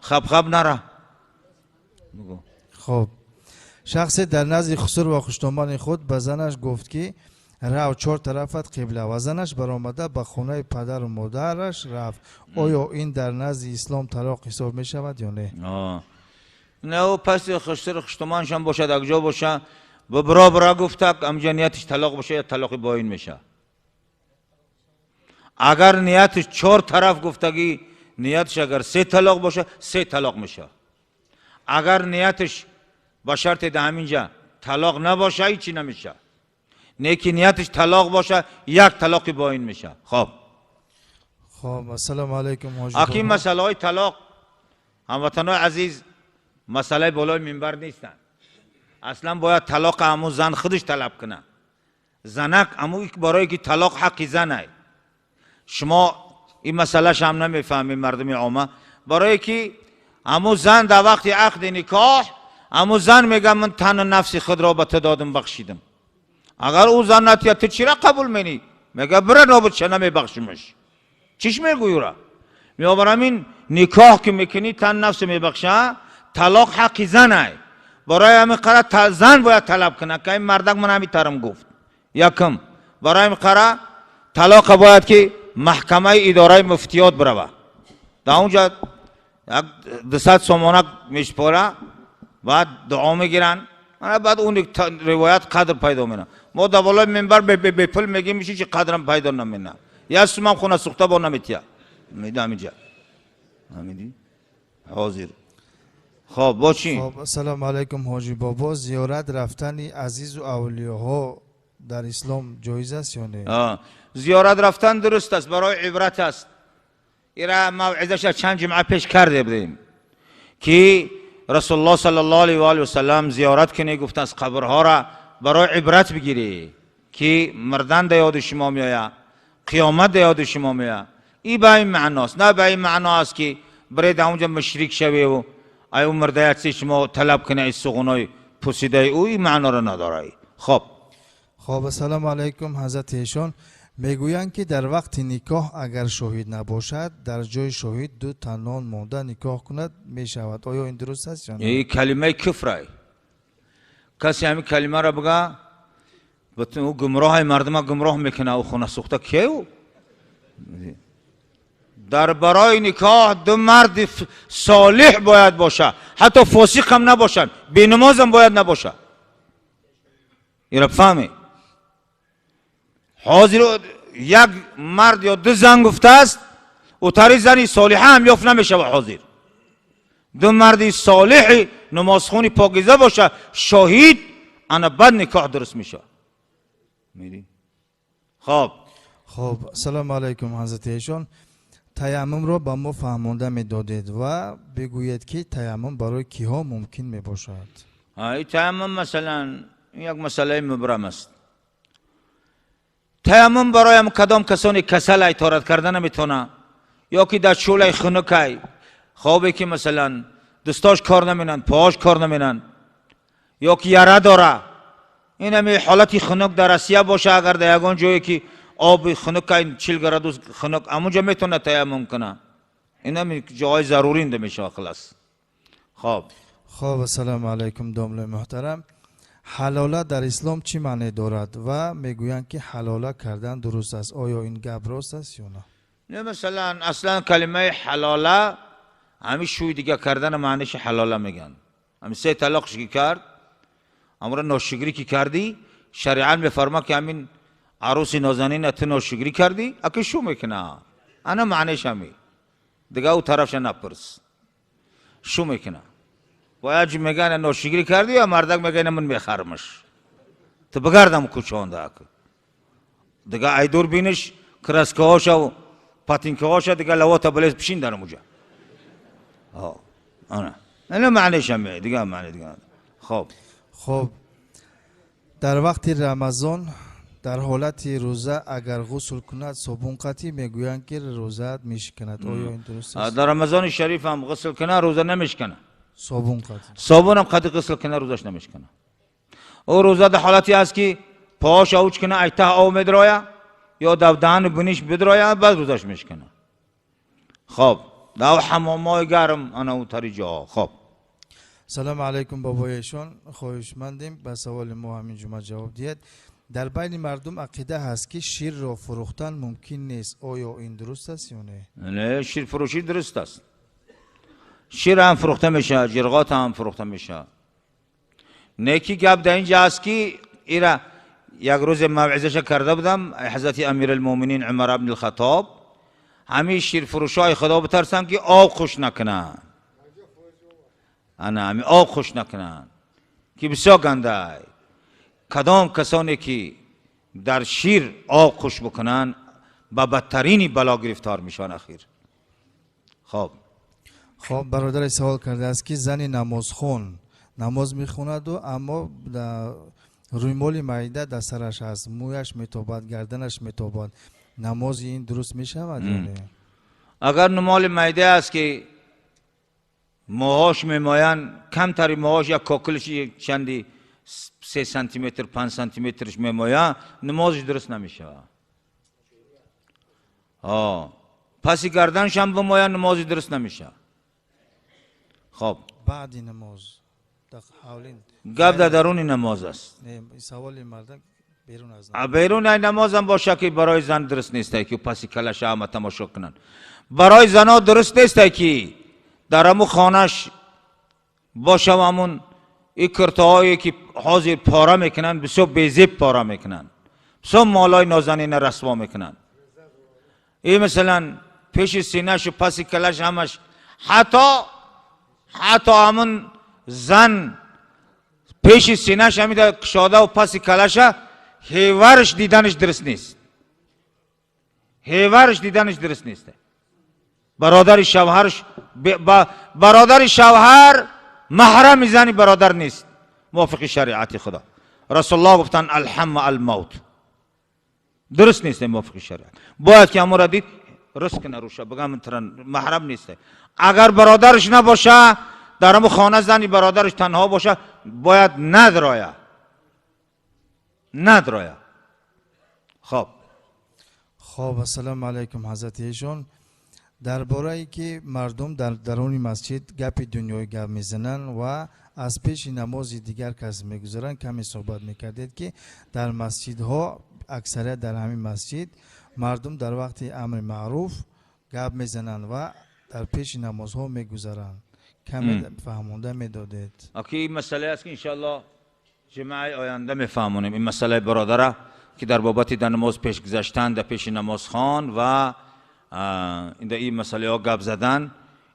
Хаб-хаб нара. Бигӯ. Хоб, шахсе дар назди хусур ва хуштомани худ ба занаш гуфт, ки рав, чор тарафат қибла, ва занаш баромада ба хонаи падару модараш рафт. Оё ин дар назди ислом талоқ ҳисоб мешавад ё не? Не, ӯ паси хусур хуштоманшам бошад, акҷо боша, бро бра гуфтак, амҷа ниятиш талоқ боша, я талоқи боин меша. Агар ниятиш чор тараф гуфтагӣ, ниятиш агар се талоқ боша, се талоқ меша. Агар ниятиш ба шарте да ҳаминҷа талоқ набоша, ҳичи намеша. Не ки ниятиш талоқ боша, як талоқи боин меша. Хоб. Хоб, ассалому алайкум, ҳоҷи Аки бобо. Масъалаҳои талоқ, ҳамватанои азиз, масъалаи болои минбар нестанд. Аслан бояд талоқа ҳамун зан худаш талаб кунад. Занак ҳаму барое ки талоқ ҳаққи занай. Шумо ин масъалаш ҳам намефаҳмед, мардуми омма. Барое ки ҳамун зан дар вақти ақди никоҳ ҳамун зан мега: ман тану нафси худро ба ту додам, бахшидам. Агар ӯ зан натия, ту чира қабул менӣ? Мега: бира нобуд ша, намебахшимаш. Чиш мегӯй ӯра? Меобарам ин никоҳ ки мекунӣ, тан нафс мебахша, талоқ ҳаққи занай. Барои ҳамин қара зан бояд талаб кунад, ки ин мардак ман ҳамин тарам гуфт. Якум. Барои ҳамин қара талоқа бояд ки маҳкамаи идораи муфтиёт бирава. Дар онҷа як 200 сомонак мешпора, баъд дуо мегиранд. Ана баъд он ривоят қадр пайдо мена. Мо дар болои минбар бепул мегим, миши чи қадрам пайдо намена. Як сумам хона сӯхта бо наметия. Меда ҳаминҷа. Ҳамиди? Ҳозир. Хоб, бо чӣ? Хоб, ассалому алайкум, ҳоҷи бобо. Зиёрат рафтани азизу авлиёҳо дар ислом ҷоиз аст ё не? Зиёрат рафтан дуруст аст, барои ибрат аст. Ира мавъизаша чанд ҷумъа пеш карде будем, ки Расулуллоҳ саллаллоҳу алайҳи ва олиҳи васаллам зиёрат кунӣ гуфтан аз қабрҳоро, барои ибрат бигирӣ, ки мурдан да ёди шумо меояд, қиёмат да ёди шумо меояд. И ба ин маъност, на ба ин маъно аст, ки биред ҳамунҷа мушрик шавеву ай ӯ мурда як чиз шумо талаб кунед, ай суғунои пусидаи ӯ, ин маъноро надорад. Хоб. Хоб, ассалому алайкум, ҳазрати эшон. Мегӯянд, ки дар вақти никоҳ агар шоҳид набошад, дар ҷои шоҳид ду танон монда никоҳ кунад мешавад. Оё ин дуруст аст ё не? Ин калимаи куфрай. Касе ҳамин калимаро бига, ӯ гумроҳи мардума гумроҳ мекунад. Ӯ хона сӯхта кие ӯ? Дар барои никоҳ ду марди солиҳ бояд боша, ҳатто фосиқам набошанд, бенамозам бояд набоша. Ира фаҳме. Ҳозир як мард ё ду зан гуфтааст, ӯтари зани солиҳа ҳам ёфт намешавад. Ҳозир ду марди солиҳи намозхони покиза боша, шоҳид, ана баъд никоҳ дуруст мешавад. Хоб. Хоб, ассалому алайкум, ҳазрати эшон. Таяммумро ба мо фаҳмонда медодед ва бигӯед, ки таяммум барои киҳо мумкин мебошад? Таяммум, масалан, як масъалаи мубрам аст. Таяммум бароям кадом касоне касалай, торат карда наметавона, ё ки дар чӯлаи хунукай, хобе ки, масалан, дӯстош кор наменанд, поҳош кор наменанд, ё ки яра дора. Ин ҳами ҳолати хунук дар Россия боша, агар дар ягон ҷое ки оби хунукай, 40 градус хунук, ҳамунҷо метавонад таяммум кунад. Ин ҳами ҷоҳои зарурӣ инда мешавад, хилас. Хоб. Хоб, ассалому алайкум, домлаи муҳтарам. Ҳалола дар ислом чӣ маъне дорад ва мегӯянд, ки ҳалола кардан дуруст аст? Оё ин гап рост аст ё на? Не, масалан, аслан калимаи ҳалола ҳами шӯй дига кардана маъниши ҳалола мегӯянд. Ҳами се талоқш ки кард, ҳамро ношукрӣ ки кардӣ, шариат мефармад, ки ҳамин арӯси нозанина ту ношукрӣ кардӣ, аки шу мекуна. Ана маъниш ҳами. Дига ӯ тарафша напурс, шу мекуна. Бояд меган ношукрӣ кардӣ, ё мардак мега: ман мехармаш, ту бигардам кӯчонда. Дига айдур биниш, краскаҳоша, патинкаҳоша, дига лавота балез пишин дар муҷа. Ана ина маъниш ҳами, дига маъни дига. Хоб. Хоб, дар вақти Рамазон дар ҳолати рӯза агар ғусл кунад собун қатӣ, мегӯянд, ки рӯзаат мешиканад. Оё ин дуруст аст? Дар Рамазони шариф ҳам ғусл кунад, рӯза намешиканад. Собун қатӣ. Собунам қади ғусл кунад, рӯзаш намешиканад. Ӯ рӯза дар ҳолате аст, ки поҳош авҷ кунад, айтаҳ об медроя ё дар даҳани буниш бидроя, баъд рӯзаш мешиканад. Хоб. дар ҳамомҳои гарм ана тари ҷоҳо. Хоб. Салому алайкум бобоешон, хоҳишмандем ба саволи мо ҳамин ҷумъа ҷавоб диҳед. Дар байни мардум ақида ҳаст, ки ширро фурӯхтан мумкин нест. Оё ин дуруст аст ё не? Не, ширфурӯшӣ дуруст аст. Шир ҳам фурӯхта мешавад, ҷирғот ҳам фурӯхта мешавад. Неки гап дар инҷа аст, ки ира як рӯзе мавъизаша карда будам, ҳазрати Амиралмӯминин Умар ибн Алхатоб, ҳамин ширфурӯшҳои Худо битарсанд, ки об хуш накунанд. Ана ҳамин об хуш накунанд, ки бисёр гандай. Кадом касоне ки дар шир об хуш бикунанд, ба бадтарини бало гирифтор мешаванд ахир. Хоб. Хоб, бародаре савол кардааст, ки зани намозхон намоз мехонаду, аммо рӯймоли майда дар сараш аст, мӯяш метобад, гарданаш метобад, намози ин дуруст мешавад ё не? Агар румоли майда аст, ки мӯҳош мемоянд, камтари мӯҳош, як кокилиш чанди 3 сантиметр, 5 сантиметрш мемоянд, намозиш дуруст намешавад. Паси гарданшам бимоянд, намози дуруст намешавад. Хоб. Баъди намоз Гап дар даруни намоз аст. Саволи мардак берун аз Берун ай намозам боша, ки барои зан дуруст нестай, ки паси калаша ҳама тамошо кунанд. Барои зано дуруст нестай, ки дар ҳамун хонаш бошав, ҳамун и куртаҳое ки ҳозир пора мекунанд, бисёр безеб пора мекунанд, бисёр молои нозанина расво мекунанд. И масалан пеши синашу паси калаш ҳамаш, ҳатто ҳамун зан пеши синаш ҳамида кушодаву паси калаша ҳеварш диданаш дуруст нест, ҳеварш диданаш дуруст нест. Бародари шавҳарш, бародари шавҳар маҳрами зани бародар нест мувофиқи шариати Худо. Расулуллоҳ гуфтанд: الحمى الموت. Дуруст нест мувофиқи шариат. Бояд ки ҳамонро дид, рост кина руша, бигам маҳрам нест. Агар бародараш набоша дар ҳамун хона, зани бародараш танҳо боша, бояд надроя, надроя. Хоб. Хоб, ассалому алайкум ҳазрати эшон. Дар борае ки мардум дар даруни масҷид гапи дунёӣ гап мезананд ва аз пеши намози дигар кас мегузаранд, каме суҳбат мекардед, ки дар масҷидҳо, аксарият дар ҳамин масҷид, мардум дар вақти амри маъруф гап мезананд ва дар пеши намозҳо мегузаранд. Каме фаҳмонда медодед. Аки, ин масъалае аст, ки иншоалло ҷумъаи оянда мефаҳмонем ин масъалаи бародара, ки дар бобати дар намоз пеш гузаштан, дар пеши намозхон ва дар ин масъалаҳо гап задан.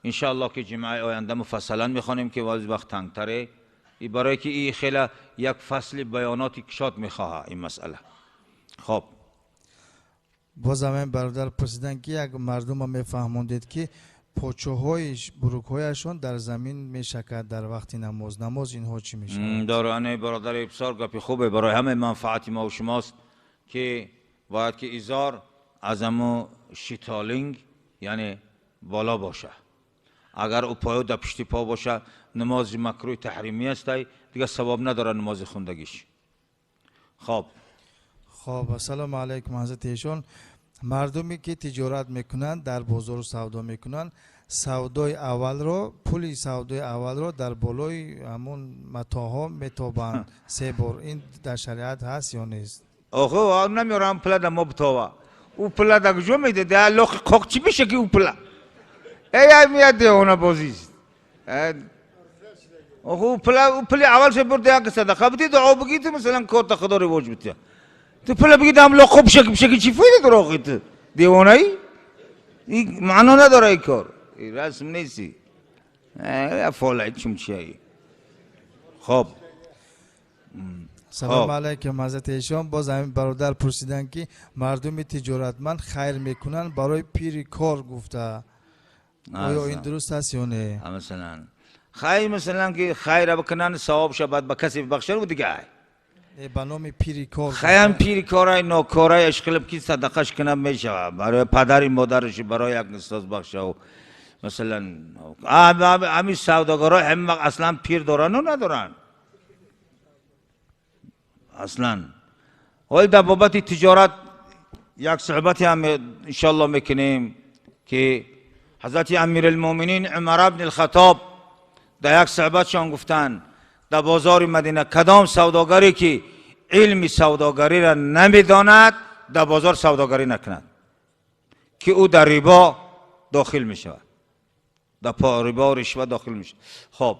Иншоалло ки ҷумъаи оянда муфассалан мехонем, ки вази вақт тангтаре и барое ки и хела як фасли баёноти кушод мехоҳа ин масъала. Хоб. Боз ҳамин бародар пурсиданд, ки як мардума мефаҳмондед, ки почоҳои бурукҳояшон дар замин мешакад дар вақти намоз, намоз инҳо чӣ мешавад? Доране бародари, бисёр гапи хубе, барои ҳамаи манфаати мо шумост, ки бояд ки изор аз ҳамо шитолинг, яъне боло боша. Агар ӯ поё дар пушти по боша, намози макрӯҳи таҳримӣ астай, дигар савоб надорад намози хундагиш. Хоб. Хоб, ассалому алайкум ҳазрати эшон. Мардуме ки тиҷорат мекунанд, дар бозору савдо мекунанд, савдои аввалро, пули савдои аввалро дар болои ҳамун матоъҳо метобанд се бор, ин дар шариат ҳаст ё нест? Охо, намеорам пула да мо битова. Ӯ пула да куҷо медиҳад? Лоқи қоқ чӣ меша, ки ӯ пула эй меяд, девона бозист. Охо, ӯ пула, ӯ пули аввал ше бурда, як садақа бидӣ, дуо бигӣ, ту масалан корта Худо ривоҷ битя. Ту пула бигӣ, дам лоқо бишаки бишаки, чӣ фоида дора? Охи, ту девонаӣ? Маъно надора ин кор, расм нести, фолай чумчияи. Хоб. Салому алайкум ҳазрати эшон. Боз ҳамин бародар пурсиданд, ки мардуми тиҷоратманд хайр мекунанд барои пири кор гуфта, оё ин дуруст аст ё не? Масалан хайр, масалан ки хайра бикунанд, савобша баъд ба касе бибахшанд, дига. Ба номи пири кор. Хаям пири корай, нокорай, ишқилиб ки садақаш кунам мешавад барои падари модараш, барои як устоз бахшав. Масалан, ҳамин савдогарҳо ҳама аслан пир дорану надоранд аслан. Ҳоли дар бобати тиҷорат як суҳбате ҳам иншоалло мекунем, ки Ҳазрати Амиралмӯминин Умар ибн Хатоб дар як суҳбатшон гуфтанд: дар бозори Мадина кадом савдогаре ки илми савдогариро намедонад, дар бозор савдогарӣ накунад, ки ӯ дар рибо дохил мешавад, дар рибо, ришва дохил мешавад. Хоб.